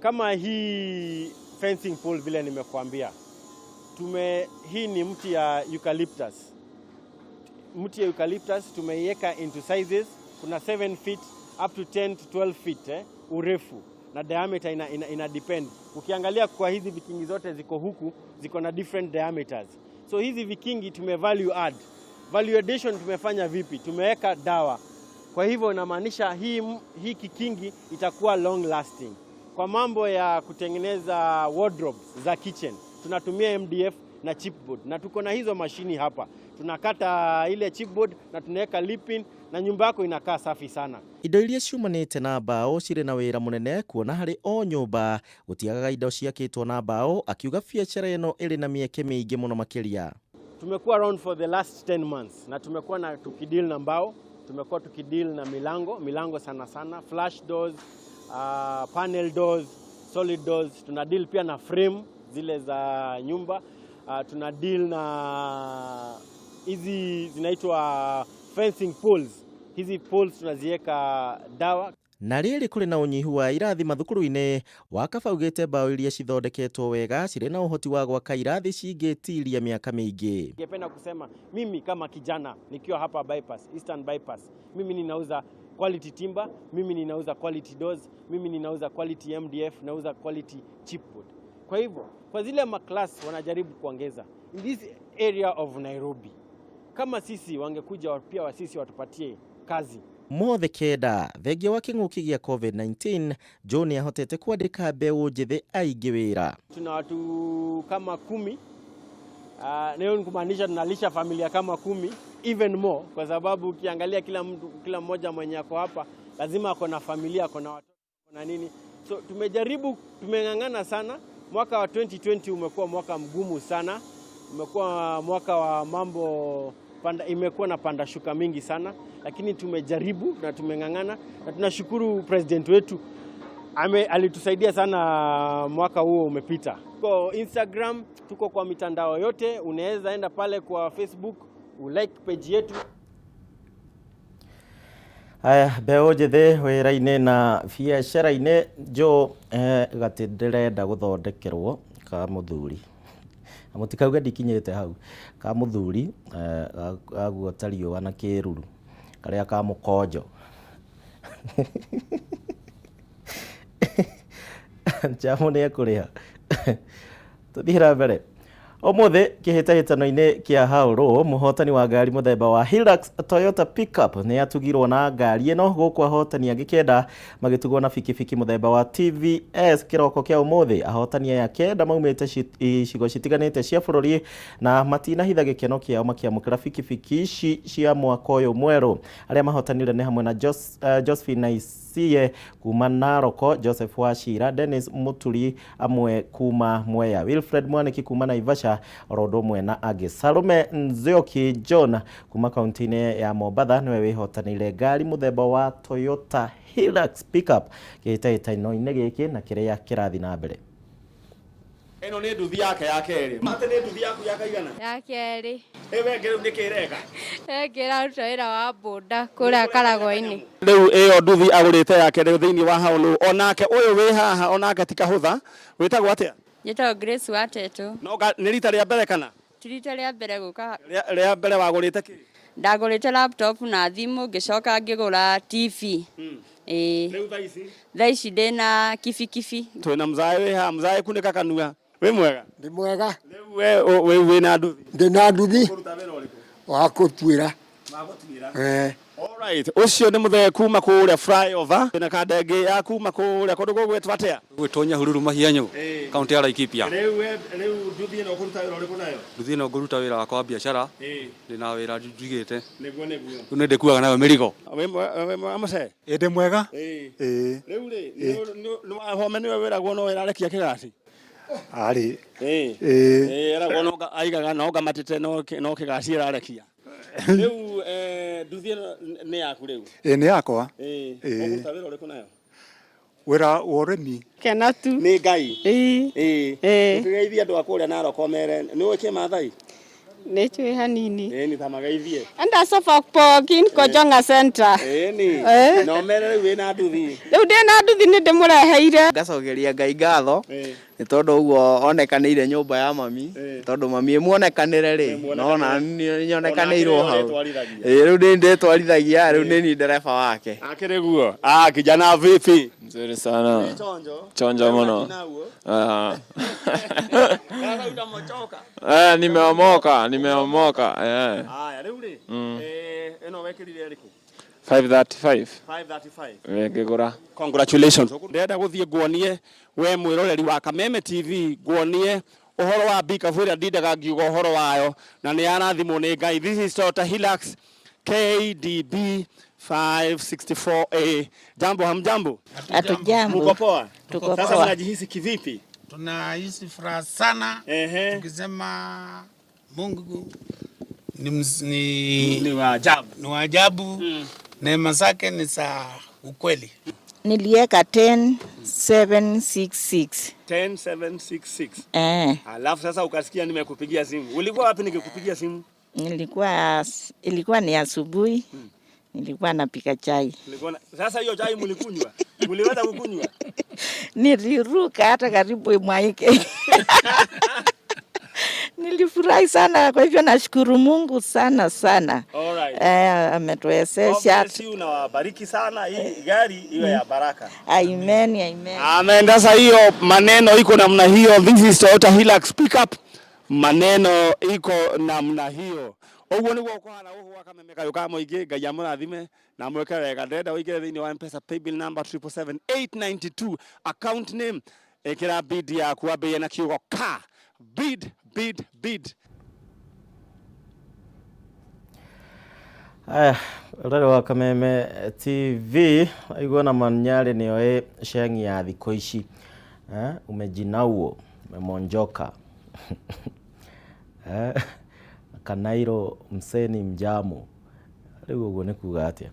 Kama hii fencing pole vile nimekuambia, hii ni mti ya eucalyptus. Mti ya eucalyptus tumeiweka into sizes, kuna 7 feet up to 10 to 12 feet urefu na diameter ina depend. Ukiangalia kwa hizi vikingi zote ziko huku ziko na different diameters. So hizi vikingi tume value add. Value addition tumefanya vipi? Tumeweka dawa. Kwa hivyo inamaanisha hii kikingi itakuwa long lasting. Kwa mambo ya kutengeneza wardrobes za kitchen tunatumia MDF na chipboard, na tuko na hizo mashini hapa. Tunakata ile chipboard na tunaweka lipin na nyumba yako inakaa safi sana. Indo iria ciumanĩte na mbaũ cirĩ na wĩra mũnene kuona harĩ o nyũmba gũtiagaga indo ciakĩtwo na mbaũ, akiuga biacara ĩno ĩrĩ na mĩeke mĩingĩ mũno makĩria. Tumekuwa around for the last 10 months na tumekuwa na tukideal na mbao, tumekuwa tukideal na milango, milango sana sana, flush doors, panel doors, solid doors. Tuna deal pia na frame zile za nyumba. Tuna deal na hizi zinaitwa fencing poles. Hizi poles tunaziweka dawa. Na rĩrĩ kũrĩ na ũnyihu wa irathi mathukuru-inĩ, Wakaba augĩte mbaũ iria cithondeketwo wega cirĩ na ũhoti wa gwaka irathi cingĩtiria mĩaka mĩingĩ. Ningependa kusema mimi kama kijana nikiwa hapa bypass, Eastern Bypass, mimi ninauza quality timber, mimi ninauza quality doors, mimi ninauza quality MDF, nauza quality chipboard. Kwa hivyo, kwa zile maclass wanajaribu kuongeza in this area of Nairobi, kama sisi wangekuja pia wa sisi watupatie kazi. Mothe kenda thengia wa kĩng'ũki gĩa COVID-19, Joe nĩ ahotete kwandĩka mbeũ njĩthĩ aingĩ wĩra. Tuna watu kama 10. Leo ni kumaanisha tunalisha familia kama 10 even more, kwa sababu ukiangalia kila mtu, kila mmoja mwenye ako hapa lazima ako na familia, ako na watoto na nini. So tumejaribu, tumeng'ang'ana sana. Mwaka wa 2020 umekuwa mwaka mgumu sana, umekuwa mwaka wa mambo panda, imekuwa na panda shuka mingi sana, lakini tumejaribu na tumeng'ang'ana na tunashukuru president wetu alitusaidia sana mwaka huo umepita. Tuko Instagram, tuko kwa mitandao yote, unaweza enda pale kwa Facebook, ulike page yetu. Aya, mbeũ njĩthĩ wĩra-inĩ na biacara-inĩ. Joe gatĩ ndĩrenda gũthondekerwo ka mũthuri, na mũtikauge ndikinyĩte hau, ka mũthuri gaguota riũa na kĩruru karĩa ka mũkonjo. Njamũ nĩ ekũrĩha. Tũthiĩ na mbere. Ũmũthĩ kĩhĩtahĩtano-inĩ kĩa Haũrũ, mũhotani wa ngari mũthemba wa Hilux Toyota Pickup nĩ atugirwo na ngari ĩno, gũkũ ahotani angĩ 9 magĩtugwo na bikibiki mũthemba wa TVS. Kĩroko kĩa ũmũthĩ ahotani aya 9 maumĩte icigo citiganĩte cia bũrũri na matinahitha gĩkeno kĩao makĩamũkĩra bikibiki ici cia mwaka ũyũ mwerũ. Arĩa mahotanire nĩ hamwe na Josephine Naisiye kuma Naroko, Joseph Wachira, Dennis Muturi amwe kuma Mwea, Wilfred Mwaniki kuma Naivasha, oro ũndũ ũmwe na angĩ. Salome Nzioki John kuma kaunti-inĩ ya Mombatha nĩwe wĩhotanĩire ngari mũthemba wa Toyota Hilux Pickup kĩhĩtahĩtano-inĩ gĩkĩ na kĩrĩa kĩrathiĩ na mbere. Ĩno nĩ nduthi yake ya kerĩ. Mate nĩ nduthi yaku ya kaigana? Ya kerĩ. Ĩ we rĩu nĩkĩ ĩreka? Ĩngĩ ĩraruta wĩra wa boda kũrĩa Karagwa-inĩ. Rĩu ĩyo nduthi agũrĩte yake rĩu thĩinĩ wa haũlũ, onake ũyũ wĩ haha onake ti kahũtha. Wĩtagwo atĩa? Njĩtagwo Grace Watetũ. No nĩ rita rĩa mbere kana? Ti rita rĩa mbere gũka. Rĩa mbere wagũrĩte kĩ? Ndagũrĩte laptop na thimũ, ngĩcoka ngĩgũra TV. Ĩĩ. Rĩu thaa ici? Thaa ici ndĩna kibikibi. Twĩna mzae wĩ haha, mzae kunĩka kanua. Wĩ mwega? Ndĩ mwega. Rĩu we we wĩna nduthi? Ndĩ na nduthi. Ũkũruta wĩra ũrĩkũ? Wa gũtuĩra. Wa gũtuĩra. Eh. Alright, ũcio nĩ mũthee kuma kũrĩa flyover na kandenge ya kuma kũrĩa kũndũ gũgwĩtwo atĩa? Gwĩtwo Nyahururu Mahianyũ, kaunti ya Laikipia. Rĩu we rĩu nduthi ĩno ũkũruta wĩra ũrĩkũ nayo? Nduthi ĩno ngũruta wĩra wakwa wa biacara, Ĩĩ. ndĩna wĩra njigĩte. Nĩguo nĩguo. Rĩu nĩ ndĩkuaga nayo mĩrigo. Wĩ mwega mũcee? Ĩ ndĩ mwega. Ĩĩ. Ĩĩ. Rĩu rĩ, nĩ wahome nĩwe wĩragwo no ĩrarekia kĩgaci? Arĩ. Ĩĩ. Ĩĩ. Ĩĩ, eragwo no aigaga no ngamatĩte no kĩgaci ĩrarekia. Rĩu nduthi ĩno nĩ yaku rĩu? Ĩĩ nĩ yakwa. Ĩĩ. Ĩĩ. Ũkũruta wĩra ũrĩkũ nayo? Wĩra wa ũrĩmi. Kena tu. Nĩ Ngai. Ĩĩ. Ĩĩ. Ĩĩ. Ũkĩgeithia andũ a kũrĩa Narok ũmere nĩ ũĩ kĩmathai? Nĩ njũĩ hanini. Ĩĩ nĩ ta mageithie. Enda sofa pokin Kojonga Center. Ĩĩ ni. Ĩĩ. Na ũmere rĩu wĩna nduthi. Rĩu ndĩna nduthi nĩ ndĩmũreheire. Ngacokeria Ngai ngatho nĩ tondũ ũguo onekanĩire nyũmba ya mami, tondũ mami ĩmuonekanĩre rĩ, nona nyonekanĩirwo hau. Ĩĩ rĩu nĩ ndĩtwarithagia, rĩu nĩ niĩ ndereba wake. Akĩrĩ guo. Ah, kijana vipi? Mzuri sana. Chonjo mno. Ah. Eh, nimeomoka, nimeomoka. Eh. Haya, rĩu rĩ, ĩno wekĩrire ĩrĩkũ? 535. 535. Eh, ngĩgũra. Congratulations. Ndĩrenda gũthiĩ nguonie we mwĩroreri wa Kameme TV, nguonie ũhoro wa mbikabu ĩrĩa ndindaga ngiuga ũhoro wayo na nĩ yarathimwo nĩ Ngai. This is Toyota Hilux KDB 564A. Jambo, hamjambo? Hatujambo. Mko poa? Tuko Sasa poa. mnajihisi kivipi? Tunahisi furaha sana tukisema Mungu ni, ni wa ajabu, ni wa ajabu. Neema zake ni za ukweli. Nilieka 10766. 10766. Eh, Alafu sasa ukasikia nimekupigia simu. Ulikuwa wapi nikikupigia simu? Ilikuwa ni asubuhi. Nilikuwa napika chai. Ulikuwa sasa hiyo chai mlikunywa? Mliweza kukunywa? Niliruka hata karibu imwaike. Nilifurahi sana, kwa hivyo nashukuru Mungu sana sana. Alright. Eh, ametuwezesha. God bless you na wabariki sana, hii gari iwe ya baraka. Amen, amen. Amen. Sasa hiyo maneno iko namna hiyo. This is Toyota Hilux pickup. Maneno iko namna hiyo. Ũguo nĩguo kũhana gũkũ gwa Kameme kayũ ka mũingĩ. Ngai amũrathime na amwĩke wega. Ndĩrenda ũingĩre thĩinĩ wa M-Pesa paybill number 777892, account name ĩkĩra bid yaku, wambĩrĩrie na kiugo ka bid bid bid. Aya, ũrori wa Kameme TV, aigua na Manyarĩ nĩoĩ shengi ya thikũ ici. Eh, umejinauo, umemonjoka. Eh, Kanairo mseni mjamu. Rĩu ũguo nĩ kuga atĩa?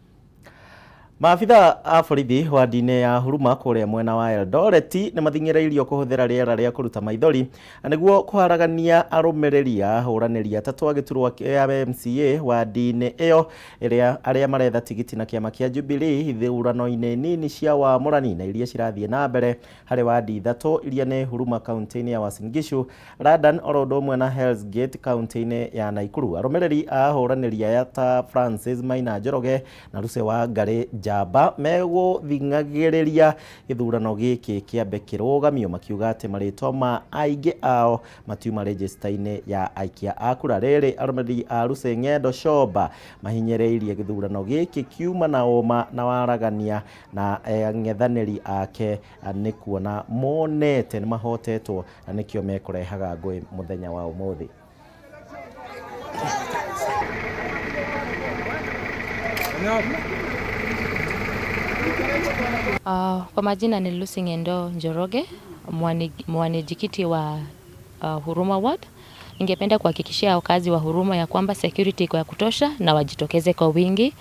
Maabitha a borithi wadi-inĩ ya Huruma kũrĩa mwena wa Eldoret nĩ mathing'ĩrĩirio kũhũthĩra rĩera rĩa kũruta maithori nĩguo kũharagania arũmĩrĩri a ahũranĩri atatũ a gĩturwa kĩa MCA wadi-inĩ ĩyo ĩrĩa arĩa maretha tigiti na kĩama kĩa Jubilee ithurano-inĩ nini cia wamũrani na iria cirathiĩ na mbere harĩ wadi ithatũ iria nĩ Huruma kaunti-inĩ ya Uasin Gishu, Ladan oro ũndũ ũmwe na Hell's Gate kaunti-inĩ ya Nakuru. Arũmĩrĩri a ahũranĩri aya ta Francis Maina Njoroge na Lucy Wangari Njamba megũthing'agĩrĩria gĩthurano gĩkĩ kĩambe kĩrũgamio makiuga atĩ marĩtwa ma aingĩ ao matiuma rejista-inĩ ya aikia a kura. Rĩrĩ arũmĩrĩri a Lucy Ng'endo Shomba mahinyĩrĩirie gĩthurano gĩkĩ kiuma na ũma na waragania na ang'ethanĩri ake nĩ kuona monete nĩ mahotetwo na nĩkĩo mekũrehaga ngũĩ mũthenya wa ũmũthĩ. Kwa majina ni Lucy Ng'endo Njoroge, mwanijikiti wa Huruma Ward. Ningependa kuhakikishia wakazi wa Huruma ya kwamba security iko ya kutosha na wajitokeze kwa wingi.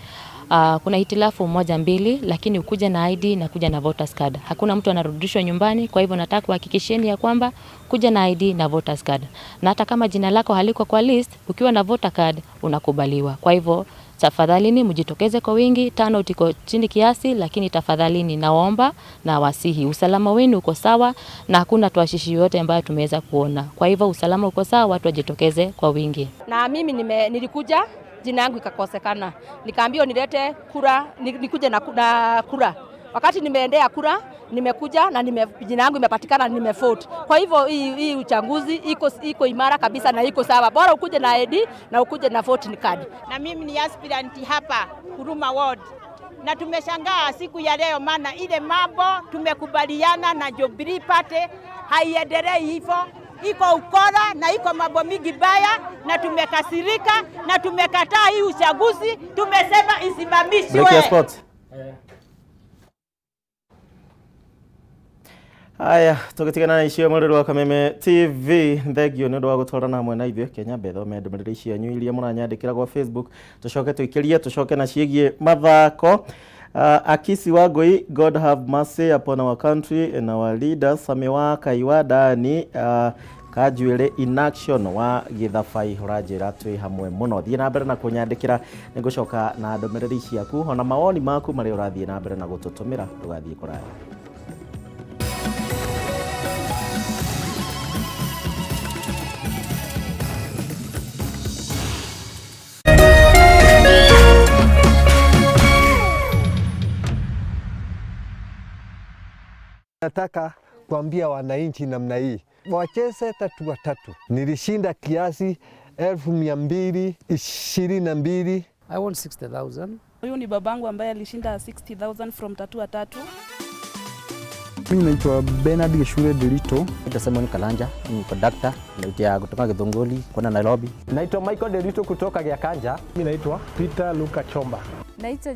Kuna hitilafu moja mbili, lakini ukuja na ID na kuja na voters card. Hakuna mtu anarudishwa nyumbani, kwa hivyo nataka kuhakikishieni ya kwamba kuja na ID na voters card. Na hata kama jina lako haliko kwa list, ukiwa na voter card unakubaliwa. Kwa hivyo Tafadhalini mjitokeze kwa wingi, turnout iko chini kiasi, lakini tafadhalini naomba na wasihi, usalama wenu uko sawa na hakuna tuashishi yoyote ambayo tumeweza kuona. Kwa hivyo usalama uko sawa, watu wajitokeze kwa wingi. Na mimi nilikuja jina yangu ikakosekana, nikaambiwa nilete kura, nikuje na kura. Wakati nimeendea kura nimekuja na jina yangu imepatikana, nimevote. Kwa hivyo hii uchaguzi iko imara kabisa na iko sawa, bora ukuje na ID na ukuje na voting card. Na mimi ni aspirant hapa Huruma Ward, na tumeshangaa siku ya leo, maana ile mambo tumekubaliana na Jubilee Party haiendelei hivyo. Iko ukora na iko mambo mingi baya, na tumekasirika na tumekataa hii uchaguzi, tumesema isimamishwe. Break ya sport. Aya, tugitigana na icio mwirori wa Kameme TV, thengio ni undu wa gutwarana hamwe na ithuĩ. Kenya mbethome ndũmĩrĩri cianyu iria mũranyandĩkĩra gwa Facebook, tucoke tũikĩrie, tucoke na ciĩgiĩ mathako. Akisi Wangui, God have mercy upon our country and our leaders. Sami wa Kaiwa Dani, Kanjuĩrĩ in action wa Gĩthabai, ũranjĩra twĩ hamwe mũno. Thiĩ na mbere na kũnyandĩkĩra, nĩngũcoka na ndũmĩrĩri ciaku ona mawoni maku marĩa ũrathiĩ na mbere na gũtũtũmĩra. Ndũgathiĩ kũraya. Nataka kuambia wananchi namna hii, wacheze tatu watatu. Nilishinda kiasi 222,000. I won 60,000. Huyu ni babangu ambaye alishinda 60,000 from Tatua Tatu. Mimi naitwa Bernard Geshure Delito. Naitwa Simon Kalanja, ni conductor, naitwa kutoka Githunguri kwenda Nairobi. Naitwa Michael Delito kutoka Giakanja. Mimi naitwa Peter Luka Chomba. Naitwa